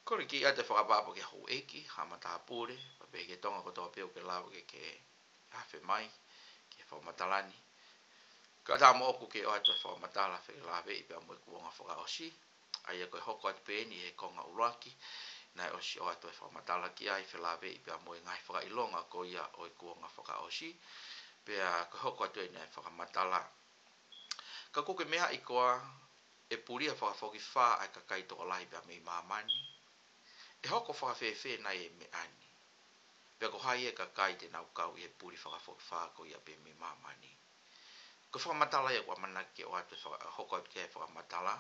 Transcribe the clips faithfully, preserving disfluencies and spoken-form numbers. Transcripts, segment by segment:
Kole ke ʻoatu e fakatapu ki he houʻeiki, ha matāpule, pea pehē ki he Tonga kotoa pē ʻoku ke lava ke ke afe mai ki he fakamatala ni. Kae ʻatā moʻoku ke ʻoatu e fakamatala felāveʻi pea mo e kuonga fakaʻosi. ʻA ia ko e hoko atu pē eni he konga ʻuluaki, naʻe ʻosi ʻoatu e fakamatala ki ai, felāveʻi pea mo e ngaahi fakaʻilonga ko ia ʻo e kuonga fakaʻosi. Pea ko e hoko atu eni e fakamatala. Ka ʻoku ke meaʻi koā ʻe pulia fakafokifā ʻa e kakai tokolahi pea mei māmani? ʻE hoko fakafēfē nai e meʻa ni? Pea ko hai e kakai te nau kau ʻi he puli fakafokifā ko ia pea mei māmani? Ko e fakamatala ia ʻoku ʻamanaki ke ʻoatu e faka-, hoko atu ki ai e fakamatala,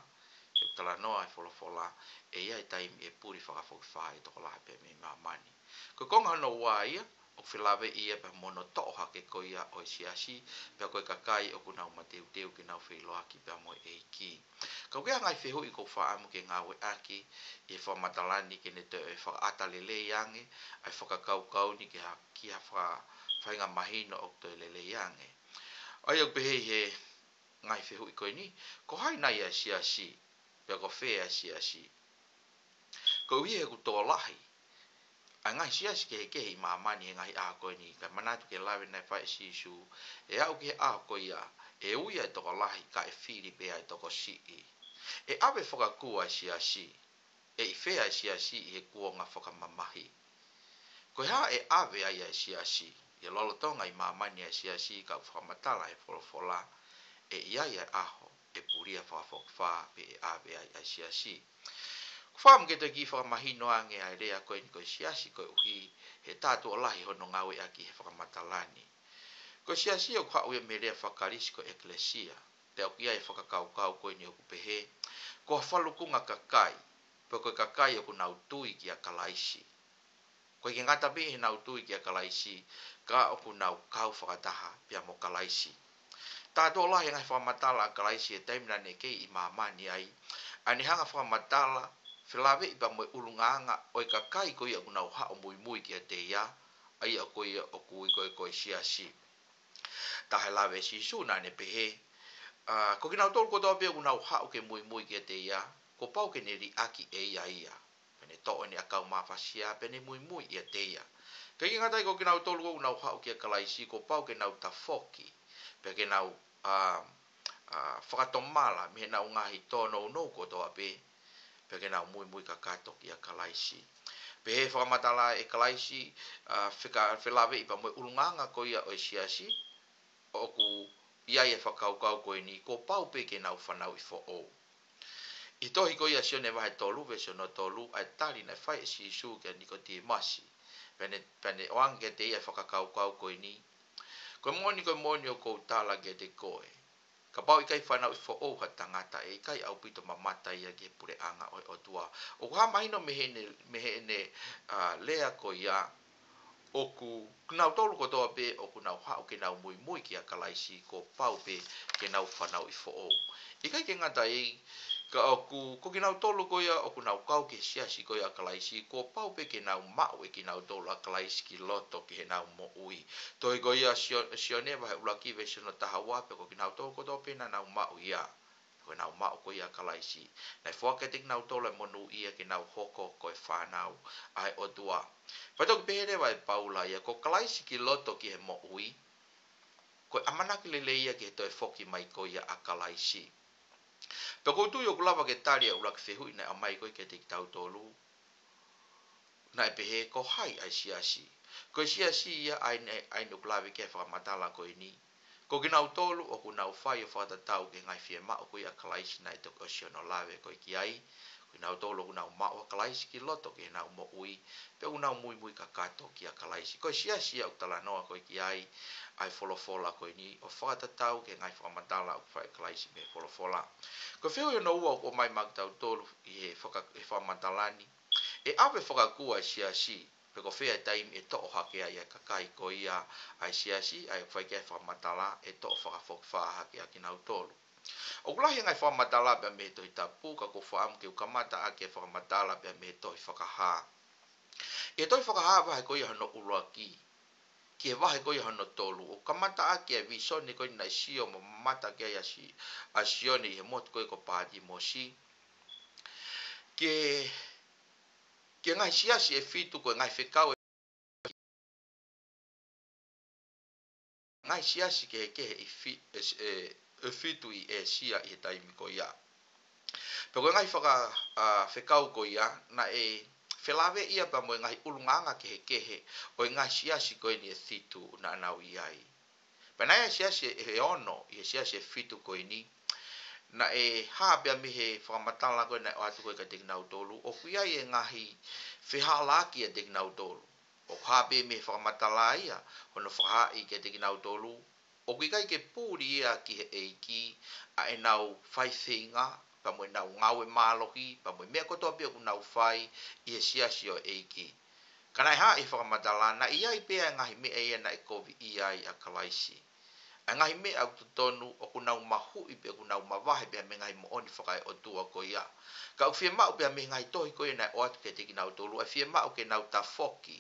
he ʻoku talanoa e folofola, ʻe ʻi ai e taimi ʻe puli fakafokifā e tokolahi pea mei māmani. Ko e konga hono ua ia, ʻoku felāveʻi ia pea mo hono toʻo hake ko ia ʻo e siasi, pea ko e kakai ʻoku nau mateuteu ke nau feʻiloaki pea mo e ʻEiki. Ka ʻoku ʻi ai e ngaahi fehuʻi ʻoku ou fakaʻamu ke ngāueʻaki ʻi he fakamatala ni ke ne toe fakaʻata lelei ange ʻa e fakakaukau ni ki ha, ki ha faka-, faʻahinga mahino ʻoku toe lelei ange. ʻA ia ʻoku pehē ʻi he ngaahi fehuʻi ko eni, ko hai nai ʻa e siasi, pea ko fē ʻa e siasi? Koeʻuhi he ʻoku tokolahi ʻa e ngaahi siasi kehekehe ʻi māmani he ngaahi ʻaho ko eni, kae manatu ki he lave naʻe fai ʻe Sīsū, ʻe aʻu ki he ʻaho ko ia, ʻe ui ʻa e tokolahi kae fili pē ʻa e tokosiʻi. ʻE ʻave fakakū ʻa e siasi, ʻe ʻi fē ʻa e siasi ʻi he kuonga fakamamahi? Ko e hā ʻe ʻave ai ʻa e siasi? ʻI he lolotonga ʻi māmani ʻa e siasi, ka ʻoku fakamatala ʻe he folofola, ʻe ʻi ai ʻa e ʻaho ʻe pulia fakafokifā pea ʻe ʻave ai ʻa e siasi. ʻOku ou fakaʻamu ke toe kiʻi fakamahino ange ʻa e lea ko eni ko e siasi koeʻuhi he tā tuʻo lahi hono ngāueʻaki he fakamatala ni. Ko e siasi ʻoku haʻu ia mei he lea faka-Kalisi ko e ʻekelesia. Pea ʻoku ʻi ai e fakakaukau ko eni ʻoku pehē, ko ha falukunga kakai, pe ko e kakai ʻoku nau tui kia Kalaisi. ʻOku ʻikai ke ngata pē heʻenau tui kia Kalaisi, ka ʻoku nau kau fakataha pea mo Kalaisi. Tā tuʻo lahi e ngaahi fakamatala ʻa Kalaisi he taimi naʻa ne kei ʻi māmani ai, ʻa ʻene hanga fakamatala, felāveʻi pea mo e ʻulungaanga ʻo e kakai ko ia ʻoku nau haʻu muimui kiate ia, ʻa ia ko ia ʻoku ui ko e, ko e siasi. Taha e lave ʻa Sīsū naʻa ne pehē, ʻa, ko kinautolu kotoa pē ʻoku nau haʻu ke muimui kiate ia, kuo pau ke ne liʻaki ʻe ia ia. Pea ne toʻo ʻene ʻakau mafasia, pea ne muimui ʻiate ia. ʻIkai ke ngata ai, ko kinautolu ʻoku nau haʻu kia Kalaisi, kuo pau ke nau tafoki, pea ke nau, ʻa, ʻa, fakatomala mei heʻenau ngaahi tōnounou kotoa pē, pea ke nau muimui kakato kia Kalaisi. Pehē fakamatala ʻe Kalaisi, ʻa, feka-, felāveʻi pea mo e ʻulungaanga ko ia ʻo e siasi, ʻoku ʻi ai e fakakaukau ko eni, kuo pau pē ke nau fanauʻi foʻou. ʻI he tohi ko ia ʻa Sione vahe tolu, veesi hono tolu, ʻa e tali naʻe fai ʻe Sīsū kia Nikotīmasi. Pea ne, pea ne ʻoange kiate ia e fakakaukau ko eni. Ko e moʻoni, ko e moʻoni ʻoku ou tala kiate koe, kapau ʻe ʻikai fanauʻi foʻou ha tangata, ʻe ʻikai ʻaupito mamata ia ki he puleʻanga ʻo e ʻOtua. ʻOku hā mahino mei heʻene, mei heʻene, ʻa, lea ko ia, ʻoku kinautolu kotoa pē ʻoku nau haʻu ke nau muimui kia Kalaisi, kuo pau pē ke nau fanauʻi foʻou. ʻIkai ke ngata ai, ka ʻoku, ko kinautolu ko ia ʻoku nau kau ki he siasi ko ia ʻa Kalaisi, kuo pau pē ke nau maʻu ʻe kinautolu ʻa Kalaisi ki loto ki heʻenau moʻui. Tohi ko ia ʻa Sio-, Sione vahe ʻuluaki veesi hono taha ua, pea ko kinautolu kotoa pē naʻa nau maʻu ia, ko ʻenau maʻu ko ia ʻa Kalaisi, naʻe foaki kiate kinautolu e monūʻia ke nau hoko ko e fānau ʻa e ʻOtua. Pea toki pehē leva ʻe Paula ia, ko Kalaisi ki loto ki he moʻui, ko e ʻamanaki lelei ia ki he toe foki mai ko ia ʻa Kalaisi. Pea ʻoku ou tui ʻoku lava ke tali ʻa e ʻuluaki fehuʻi naʻe ʻomai ko ē kiate kitautolu, naʻe pehē ko hai ʻa e siasi. Ko e siasi ia ʻa eni, ʻa eni ʻoku lave ki ai e fakamatala ko eni. Ko kinautolu ʻoku nau fai ʻo fakatatau ki he ngaahi fiemaʻu ko ia ʻa Kalaisi naʻe toki ʻosi hono lave ko ē ki ai. Ko kinautolu ʻoku nau maʻu ʻa Kalaisi ki loto ki heʻenau moʻui, pea ʻoku nau muimui kakato kia Kalaisi. Ko e siasi ia ʻoku talanoa ko ē ki ai ʻa e folofola ko eni, ʻo fakatatau ki he ngaahi fakamatala ʻoku fai ʻe Kalaisi mei he folofola. Ko e fehuʻi hono ua ʻoku ʻomai maʻa kitautolu ʻi he faka-, he fakamatala ni, ʻe ʻave fakakū ʻa e siasi, pe ko fē e taimi ʻe toʻo hake ai ʻa e kakai ko ia ʻa e siasi, ʻa ia ʻoku fai ki ai e fakamatala, ʻe toʻo fakafokifā hake ʻa kinautolu. ʻOku lahi e ngaahi fakamatala pea mei he Tohi Tapu, ka ʻoku ou fakaʻamu ke u kamata ʻaki e fakamatala pea mei he Tohi Fakahā. ʻI he Tohi Fakahā vahe ko ia hono ʻuluaki ki he vahe ko ia hono tolu, ʻoku kamata ʻaki e vīsone ko ē naʻe sio mo mamata ki ai ʻa Si-, ʻa Sione ʻi he motu ko ē ko Pātimosi. Ke ki he ngaahi siasi ʻe fitu ko e ngaahi fekau ʻe ngaahi siasi kehekehe ʻi fi-, ʻe, ʻe, ʻe fitu ʻi ʻĒsia ʻi he taimi ko ia. Pea ko e ngaahi faka-, ʻa, fekau ko ia, naʻe felāveʻi ia pea mo e ngaahi ʻulungaanga kehekehe ʻo e ngaahi siasi ko eni ʻe fitu naʻa nau ʻi ai. Pea naʻe ʻi ai e siasi ʻe, ʻe ono ʻi he siasi ʻe fitu ko eni, naʻe hā pea mei he fakamatala ko ē naʻe ʻoatu ko ē kiate kinautolu, ʻoku ʻi ai e ngaahi fehālaaki ʻiate kinautolu. ʻOku hā pē mei he fakamatala ia, hono fakahaaʻi kiate kinautolu, ʻoku ʻikai ke puli ia ki he ʻEiki ʻa ʻenau faifeinga, pea mo ʻenau ngāue mālohi, pea mo e meʻa kotoa pē ʻoku nau fai ʻi he siasi ʻo e ʻEiki. Ka naʻe hā ʻi he fakamatala, naʻe ʻi ai pē ʻa e ngaahi meʻa ia naʻe koviʻia ai ʻa Kalaisi. ʻA e ngaahi meʻa ʻoku totonu ʻoku nau mahuʻi pē ʻoku nau mavahe pē mei he ngaahi moʻoni fakaeʻotua ko ia. Ka ʻoku fiemaʻu pē mei he ngaahi tohi ko ia naʻe ʻoatu kiate kinautolu, ʻa e fiemaʻu ke nau tafoki.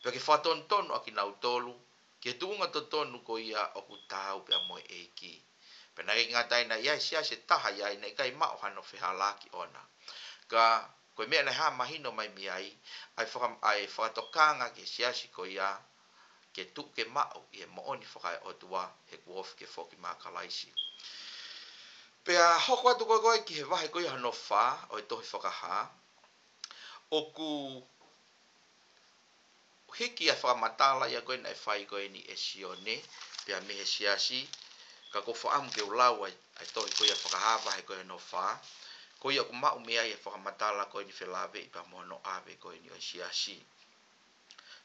Pea ke fakatonutonu ʻa kinautolu ki he tuʻunga totonu ko ia ʻoku taau pea mo e ʻEiki. Pea naʻe ʻikai ngata ai, naʻe ʻi ai e siasi ʻe taha ʻi ai naʻe ʻikai maʻu hano fehālaaki ʻona. Ka ko e meʻa naʻe hā mahino mai mei ai, ʻa e faka-, ʻa e fakatokanga ki he siasi ko ia, ke tuʻu ke maʻu ʻi he moʻoni fakaeʻotua he kuo ofi ke foki mai ʻa Kalaisi. Pea hoko atu ko ē ko ē ki he vahe ko ia hono fā ʻo e tohi Fakahā, ʻoku hiki ʻa e fakamatala ia ko ē naʻe fai ko eni ʻe Sione pea mei he siasi, ka ʻoku ou fakaʻamu ke u lau ʻa e, ʻa e tohi ko ia Fakahā vahe ko ia hono fā, ko ia ʻoku maʻu mei ai e fakamatala ko eni felāveʻi pea mo hono ʻave ko eni ʻo e siasi.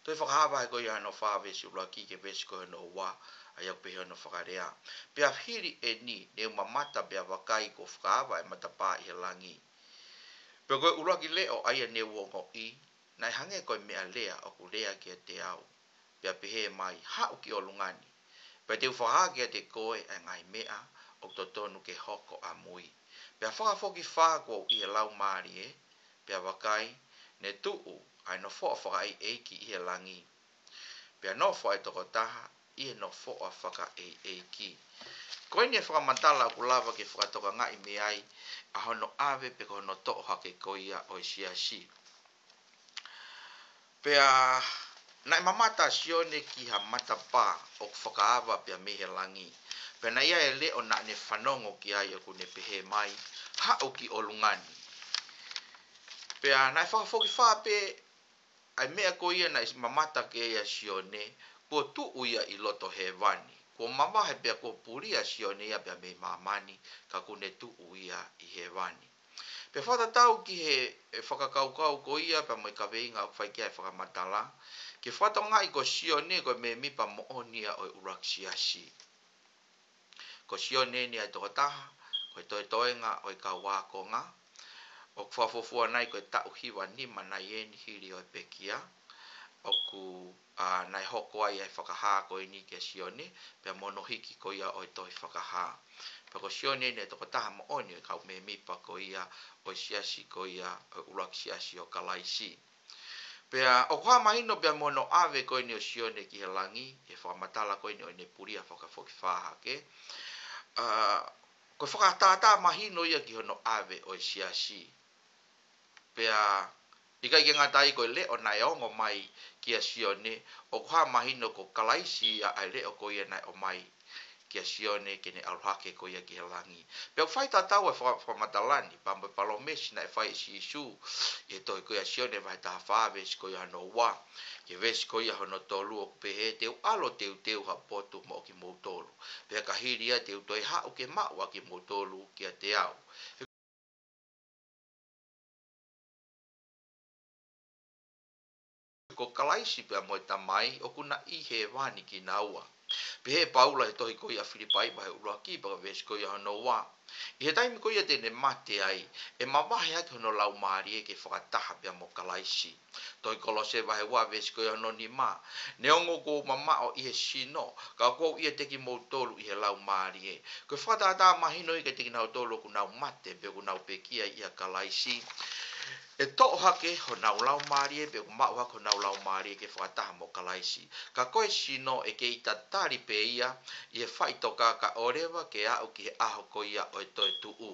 Tohi Fakahā vahe ko ia hono fā veesi ʻuluaki ki he veesi ko ia hono ua, ʻa ia ʻoku pehē hono fakalea: Pea hili eni, ne u mamata pea vakai kuo fakaava ʻa e matapā ʻi he langi. Pea ko e ʻuluaki leʻo ʻa ia ne u ongoʻi, naʻe hangē ko e meʻalea ʻoku lea kiate au, pea pehē mai, Haʻu ki ʻolunga ni, pea te u fakahā kiate koe ʻa e ngaahi meʻa ʻoku totonu ke hoko ʻamui. Pea fakafokifā kuo u ʻi he Laumālie, pea vakai, ne tuʻu ʻa e nofoʻa fakaʻeiʻeiki ʻi he langi. Pea nofo ʻa e tokotaha ʻi he nofoʻa fakaʻeiʻeiki. Ko eni e fakamatala ʻoku lava ke fakatokangaʻi mei ai ʻa hono ʻave pe ko hono toʻo hake ko ia ʻo e siasi. Pea naʻe mamata ʻa Sione ki ha matapā ʻoku fakaava pea mei he langi. Pea naʻe ʻi ai e leʻo naʻa ne fanongo ki ai ʻoku ne pehē mai, Haʻu ki ʻolunga ni. Pea naʻe fakafokifā pē ʻa e meʻa ko ia naʻe mamata ki ai ʻa Sione, kuo tuʻu ia ʻi loto hēvani. Kuo mavahe pea kuo puli ʻa Sione ia pea mei māmani, ka ʻoku ne tuʻu ia ʻi hēvani. Pea fakatatau ki he, e fakakaukau ko ia pea mo e kaveinga ʻoku fai ki ai e fakamatala, ke fakatokangaʻi ko Sione ko e mēmipa moʻoni ia ʻo e ʻuluaki siasi. Ko Sione eni ʻa e tokotaha, ko e toetoenga ʻo e kau ākonga, ʻoku fakafuofua nai ko e taʻu hiva nima nai eni hili ʻo e pekia, ʻoku, ʻa, naʻe hoko ai ʻa e fakahā ko eni kia Sione, pea mo hono hiki ko ia ʻo e tohi Fakahā. Pea ko Sione eni ʻa e tokotaha moʻoni ʻo e kau mēmipa ko ia ʻo e siasi ko ia ʻo e ʻuluaki siasi ʻo Kalaisi. Pea ʻoku hā mahino pea mo hono ʻave ko eni ʻo Sione ki he langi, he fakamatala ko eni ʻo ʻene puli ʻa e fakafokifā hake. ʻA, ko e fakatātā mahino ia ki hono ʻave ʻo e siasi. Pea ʻikai ke ngata ai, ko e leʻo naʻe ongo mai kia Sione, ʻoku hā mahino ko Kalaisi ia ʻa e leʻo ko ia naʻe ʻomai kia Sione ke ne ʻalu hake ko ia ki he langi. Pea ʻoku fai tatau ʻa e faka-, fakamatala ni pea mo e palōmesi naʻe fai ʻe Sīsū ʻi he tohi ko ia Sione vahe taha fā veesi ko ia hono ua ki he veesi ko ia hono tolu, ʻoku pehē, Te u ʻalu ʻo teuteu ha potu moʻo kimoutolu. Pea ka hili ia te u toe haʻu ke maʻu ʻa kimoutolu kiate au. Ko Kalaisi pea mo e Tamai ʻoku na ʻi hēvani kinaua. Pehē ʻe Paula he tohi ko ia Filipai vahe ʻuluaki pea ko e veesi ko ia hono ua, ʻi he taimi ko ia te ne mate ai, ʻe mavahe ʻaki hono laumālie ke fakataha pea mo Kalaisi. Tohi Kolose vahe ua veesi ko ia hono nima, Neongo kuo u mamaʻo ʻi he sino, ka ʻoku ou ʻiate kimoutolu ʻi he laumālie. Ko e fakatātā mahino ia kiate kinautolu ʻoku nau mate pe ʻoku nau pekia ʻia Kalaisi, ʻe toʻo hake honau laumālie pe ʻoku maʻu hake honau laumālie ke fakataha mo Kalaisi. Ka ko e sino ʻe kei tatali pē ia ʻi he faʻitoka kae ʻoua leva ke aʻu ki he ʻaho ko ia ʻo e toetuʻu.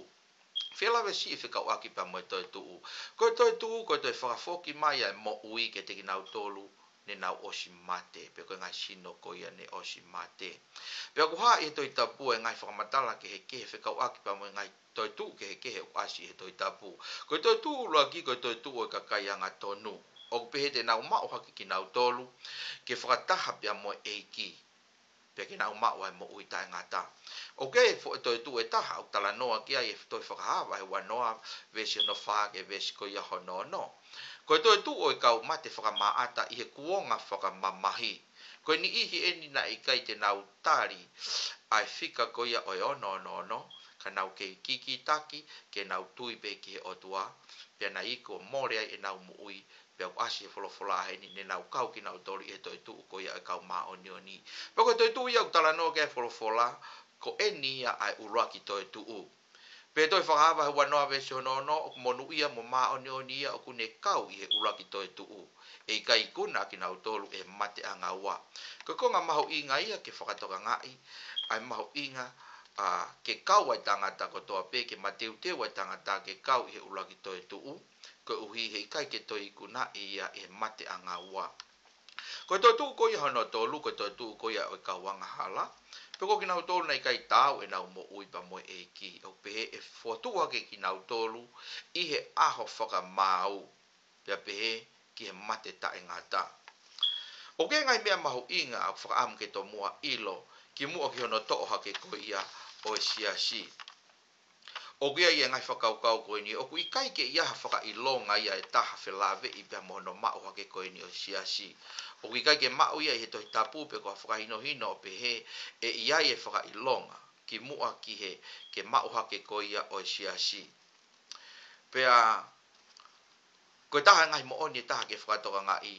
Fēlave siʻi fekauʻaki pea mo e toetuʻu. Ko e toetuʻu, ko e toe fakafoki mai ʻa e moʻui kiate kinautolu ne nau ʻosi mate, pe ko e ngaahi sino ko ia ne ʻosi mate. Pea ʻoku hā ʻi he Tohi Tapu e ngaahi fakamatala kehekehe fekauʻaki pea mo e ngaahi toetuʻu kehekehe ʻoku ʻasi ʻi he Tohi Tapu. Ko e toetuʻu ʻuluaki, ko e toetuʻu ʻo e kakai angatonu. ʻOku pehē te nau maʻu hake kinautolu ke fakataha pea mo e ʻEiki, pea ke nau maʻu ʻa e moʻui taʻengata. ʻOku ʻi ai e foʻi toetuʻu ʻe taha ʻoku talanoa ki ai e Tohi Fakahā vahe uanoa, veesi hono fā ki he veesi ko ia hono ono. Ko e toetuʻu ʻo e kau mate fakamaʻata ʻi he kuonga fakamamahi. Ko e niʻihi eni naʻe ʻikai te nau tali ʻa e fika ko ia ʻo e ono ono ono, ka nau kei kikitaki ke nau tui pē ki he ʻOtua, pea naʻe iku ʻo mole ai ʻenau moʻui, pea ʻoku ʻasi he folofola heni ne nau kau kinautolu ʻi he toetuʻu ko ia ʻo e kau māʻoniʻoni. Pea ko e toetuʻu ia ʻoku talanoa ki ai e folofola, ko eni ia ʻa e ʻuluaki toetuʻu. Pea Tohi Fakahā vahe uanoa veesi hono ono, ʻoku monūʻia mo māʻoniʻoni ia ʻoku ne kau ʻi he ʻuluaki toetuʻu. ʻE ʻikai ikuna ʻa kinautolu ʻe he mate ʻanga ua. Ko e konga mahuʻinga ia ke fakatokangaʻi, ʻa e mahuʻinga, ʻa, ke kau ʻa e tangata kotoa pē, ke mateuteu ʻa e tangata ke kau ʻi he ʻuluaki toetuʻu, koeʻuhi he ʻikai ke toe ikunaʻi ia ʻe he mate ʻanga ua. Ko e toetuʻu ko ia hono tolu, ko e toetuʻu ko ia ʻo e kau angahala. Pe ko kinautolu naʻe ʻikai taau ʻenau moʻui pea mo e ʻEiki. ʻOku pehē ʻe fokotuʻu hake kinautolu ʻi he ʻaho fakamaau, pea pehē ki he mate taʻengata. ʻOku ʻi ai e ngaahi meʻa mahuʻinga ʻoku fakaʻamu ke tomuʻa ʻilo, kimuʻa ki hono toʻo hake ko ia ʻo e siasi. ʻOku ʻi ai e ngaahi fakakaukau ko eni, ʻoku ʻikai ke ʻi ai ha fakaʻilonga ia ʻe taha felāveʻi pea mo hono maʻu hake ko eni ʻo e siasi. ʻOku ʻikai ke maʻu ia ʻi he Tohi Tapu pe ko ha fakahinohino ʻo pehē ʻe ʻi ai e fakaʻilonga kimuʻa ki he, ke maʻu hake ko ia ʻo e siasi. Pea, ko e taha e ngaahi moʻoni ʻe taha ke fakatokangaʻi,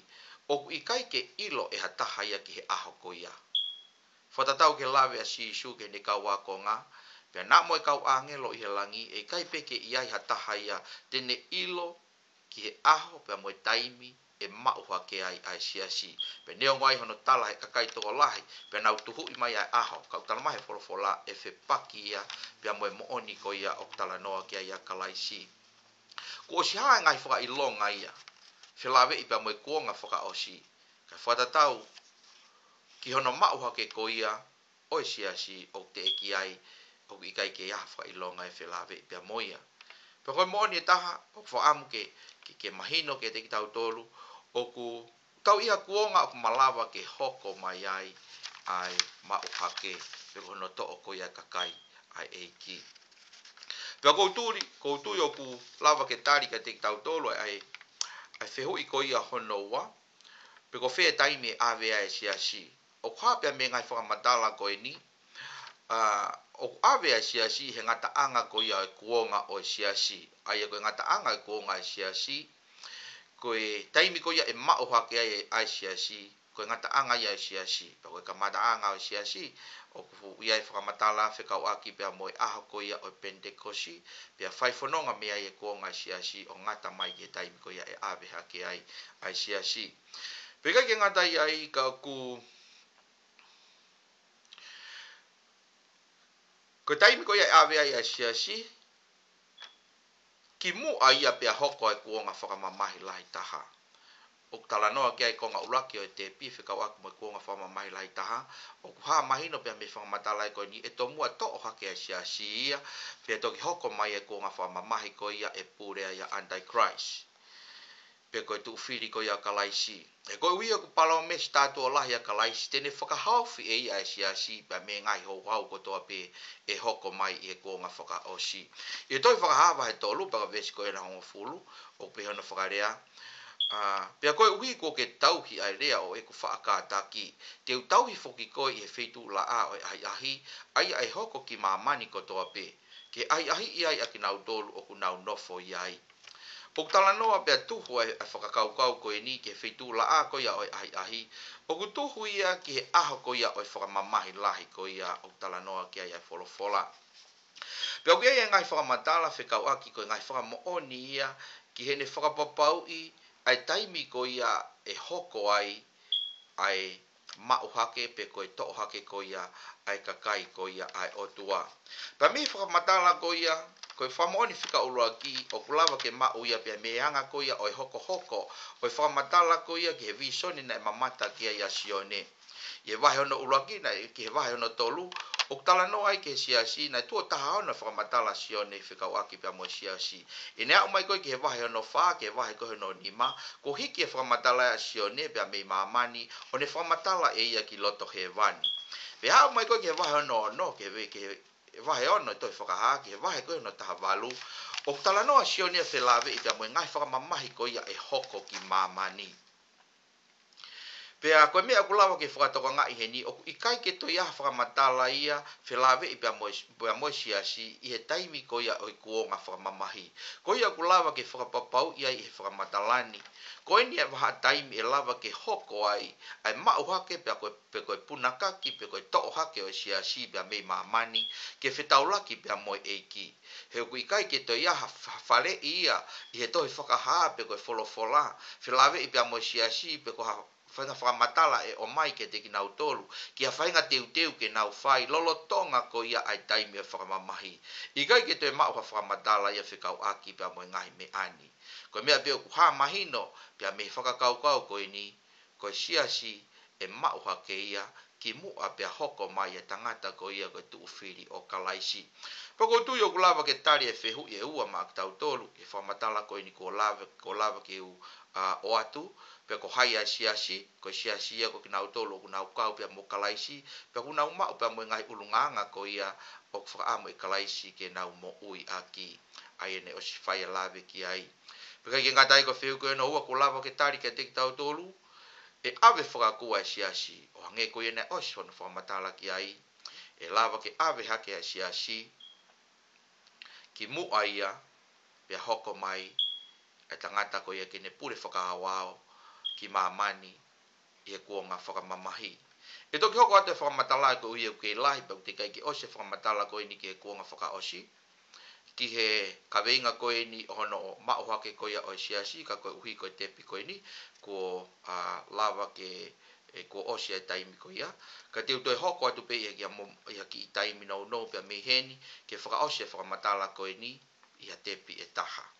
ʻoku ʻikai ke ʻilo ʻe ha taha ia ki he ʻaho ko ia. Fakatatau ki he lave ʻa Sīsū ki heʻene kau ākonga, pea naʻa mo e kau ʻāngelo ʻi he langi, ʻe ʻikai pē ke ʻi ai ha taha ia te ne ʻilo ki he ʻaho pea mo e taimi ʻe maʻu hake ai ʻa e siasi. Pea neongo ai hono tala ʻe he kakai tokolahi, pea nau tuhuʻi mai ʻa e ʻaho, ka ʻoku talamai ʻe he folofola ʻe fepaki ia pea mo e moʻoni ko ia ʻoku talanoa ki ai ʻa Kalaisi. Kuo ʻosi hā e ngaahi fakaʻilonga ia, felāveʻi pea mo e kuonga fakaʻosi, kae fakatatau ki hono maʻu hake ko ia ʻo e siasi, ʻoku teʻeki ai, ʻoku ʻikai ke ʻi ai ha fakaʻilonga ʻe felāveʻi pea mo ia. Pea ko e moʻoni ʻe taha ʻoku fakaʻamu ke, ke, ke mahino kiate kitautolu, ʻoku tau ʻi ha kuonga ʻoku malava ke hoko mai ai ʻa e maʻu hake, pe ko hono toʻo ko ia ʻa e kakai ʻa e ʻEiki. Pea ʻoku ou tui, ʻoku ou tui ʻoku lava ke tali kiate kitautolu ʻa e, ʻa e fehuʻi ko ia hono ua, pe ko fē taimi ʻe ʻave ai e siasi. ʻOku hā pea mei he ngaahi fakamatala ko eni, ʻa, ʻoku ʻave ai e siasi he ngataʻanga ko ia ʻo e kuonga ʻo e siasi. ʻA ia ko e ngataʻanga ʻo e kuonga ʻo e siasi, ko e taimi ko ia ʻe maʻu hake ai ʻa e siasi, ko e ngataʻanga ia ʻo e siasi. Pea ko e kamataʻanga ʻo e siasi, ʻoku ʻi ai e fakamatala fekauʻaki pea mo e ʻaho ko ia ʻo e Penitekosi, pea fai fononga mei ai e kuonga ʻo e siasi ʻo ngata mai ki he taimi ko ia ʻe ʻave hake ai ʻa e siasi. Pea ʻikai ke ngata ai, ka ʻoku, ko e taimi ko ia ʻe ʻave ai ʻa e siasi, kimuʻa ia pea hoko ʻa e kuonga fakamamahi lahi taha. ʻOku talanoa ki ai e konga ʻuluaki ʻo e tepi fekauʻaki mo e kuonga fakamamahi lahi taha, ʻoku hā mahino pea mei he fakamatala ko eni ʻe tomuʻa toʻo hake ʻa e siasi ia, pea toki hoko mai e kuonga fakamamahi ko ia ʻe pule ai ʻa e Antichrist. Pe ko e tuʻufili ko ia ʻo Kalaisi. He koeʻuhi ʻoku palōmesi tātuʻo lahi ʻa Kalaisi, te ne fakahaofi ʻe ia ʻa e siasi pea mei he ngaahi houhau kotoa pē ʻe hoko mai ʻi he kuonga fakaʻosi. ʻI he Tohi Fakahā vahe tolu pea ko e veesi ko ena hongofulu, ʻoku pehē hono fakalea, ʻa, pea koeʻuhi kuo ke tauhi ʻa e lea ʻo ʻeku faʻa kātaki, te u tauhi foki koe ʻi he feituʻulaʻā ʻo e ʻahiʻahi, ʻa ia ʻe hoko ki māmani kotoa pē, ke ʻahiʻahiʻi ai ʻa kinautolu ʻoku nau nofo ʻi ai. ʻOku talanoa pea tuhu ʻa e, ʻa e fakakaukau ko eni ki he feituʻulaʻā ko ia ʻo e ʻahiʻahi, ʻoku tuhu ia ki he ʻaho ko ia ʻo e fakamamahi lahi ko ia ʻoku talanoa ki ai ʻa e folofola. Pea ʻoku ʻi ai e ngaahi fakamatala fekauʻaki ko e ngaahi fakamoʻoni ia ki heʻene fakapapauʻi ʻa e taimi ko ia ʻe hoko ai ʻa e maʻu hake pe ko e toʻo hake ko ia ʻa e kakai ko ia ʻa e ʻOtua. Pea mei he fakamatala ko ia, ko e fakamoʻoni fika ʻuluaki, ʻoku lava ke maʻu ia pea mei he anga ko ia ʻo e hokohoko ʻo e fakamatala ko ia ki he vīsone naʻe mamata ki ai ʻa Sione. ʻI he vahe hono ʻuluaki naʻe, ki he vahe hono tolu, ʻoku talanoa ai ki he siasi, naʻe tuʻo taha hono fakamatala ʻa Sione fekauʻaki pea mo e siasi. ʻI heʻene aʻu mai ko ē ki he vahe hono fā, ki he vahe ko ē hono nima, kuo hiki e fakamatala ʻa Sione pea mei māmani, ʻo ne fakamatala ʻe ia ki loto hēvani. Pea aʻu mai ko ē ki he vahe hono ono, ki he ve-, ki he vahe ono ʻo e tohi Fakahā, ki he vahe ko ē hono taha valu, ʻoku talanoa ʻa Sione ʻo felāveʻi pea mo e ngaahi fakamamahi ko ia ʻe hoko ki māmani. Pea ko e meʻa ʻoku lava ke fakatokangaʻi heni, ʻoku ʻikai ke toe ʻi ai ha fakamatala ia felāveʻi pea mo e, pea mo e siasi ʻi he taimi ko ia ʻo e kuonga fakamamahi. Ko ia ʻoku lava ke fakapapauʻi ai ʻe he fakamatala ni, ko eni e vahaʻa taimi ʻe lava ke hoko ai ʻa e maʻu hake pea ko e, pe ko e punakaki, pe ko e toʻo hake ʻo e siasi pea mei māmani, ke fetaulaki pea mo e ʻEiki. He ʻoku ʻikai ke toe ʻi ai ha fa-, faleʻi ia ʻi he tohi Fakahā pe ko e folofola, felāveʻi pea mo e siasi pe ko ha faʻahinga fakamatala ʻe ʻomai kiate kinautolu, ki ha faʻahinga teuteu ke nau fai, lolotonga ko ia ʻa e taimi ʻo e fakamamahi. ʻIkai ke toe maʻu ha fakamatala ia fekauʻaki pea mo e ngaahi meʻa ni. Ko e meʻa pē ʻoku hā mahino pea mei he fakakaukau ko eni, ko e siasi ʻe maʻu hake ia kimuʻa pea hoko mai e tangata ko ia ko e tuʻufili ʻo Kalaisi. Pea ʻoku ou tui ʻoku lava ke tali e fehuʻi ʻe ua maʻa kitautolu, ʻi he fakamatala ko eni kuo lava, kuo lava ke u, ʻa, ʻoatu, pe ko hai ʻa e siasi, ko e siasi ia ko kinautolu ʻoku nau kau pea mo Kalaisi, pea ʻoku nau maʻu pea mo e ngaahi ʻulungaanga ko ia ʻoku fakaʻamu ʻe Kalaisi ke nau moʻui ʻaki. ʻA ia naʻe ʻosi fai e lave ki ai. Pea ʻikai ke ngata ai, ko e fehuʻi ko ē hono ua kuo lava ke tali kiate kitautolu, ʻe ʻave fakakū ʻa e siasi, ʻo hangē ko ia naʻe ʻosi hono fakamatala ki ai, ʻe lava ke ʻave hake ʻa e siasi kimuʻa ia, pea hoko mai e tangata ko ia ke ne pule fakaaoao ki māmani ʻi he kuonga fakamamahi. ʻE toki hoko atu e fakamatala koeʻuhi ʻoku kei lahi, pea ʻoku teʻeki ai ke ʻosi e fakamatala ko eni ki he kuonga fakaʻosi, ki he kaveinga ko eni ʻo hono maʻu hake ko ia ʻo e siasi, ka koeʻuhi ko e tepi ko eni, kuo, ʻa, lava ke, ʻe, kuo ʻosi e taimi ko ia. Ka te u toe hoko atu pē ia ki ha mo-, ʻi ha kiʻi taimi nounou pea mei heni, ke fakaʻosi e fakamatala ko eni ʻi ha tepi ʻe taha.